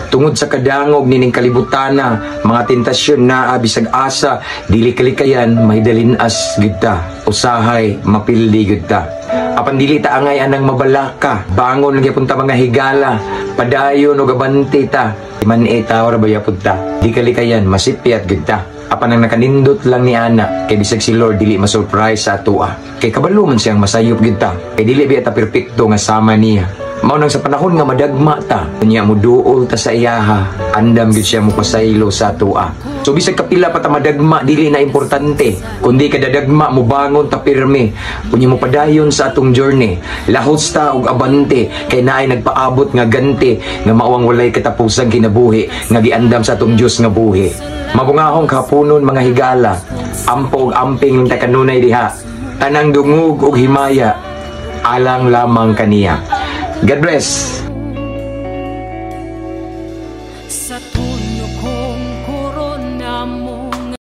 Tungod sa kadangog nining kalibutana, mga tentasyon naa bisag asa, dili kalikayan mahidalin-as gyud ta. Usahay mapildi gyud ta. Apan dili ta angay anang mabalaka, bangon lang gyapon ta, mga higala, padayon og abante ta. Man e tao ra ba yapod ta. Di kalikayan masipyat gyud ta. Apan ang nakanindot lang ni ana kay bisag si Lord dili ma-surprise sa atoa. Kay kabalo man siyang masayop gyud ta. Kay dili biya ta perpekto nga sama niya. Mao nang sa panahon nga madagma ta, unya muduol ta sa iyaha, andam gyud siya mopasaylo sa atoa. So bisag kapila pa ta madagma, dili na importante, kundi kadadagma mo bangon ta pirmi, unya mo padayon sa atong journey. Lahos ta og abante kay naay nagpaabot nga ganti nga mao ang walay katapusang kinabuhi nga giandam sa atong Dios nga buhi. Mabungahong kahaponon, mga higala, ampo og amping lang ta kanunay diha. Tanang dungog og himaya alang lamang kaniya. God bless. Sa tunyo kong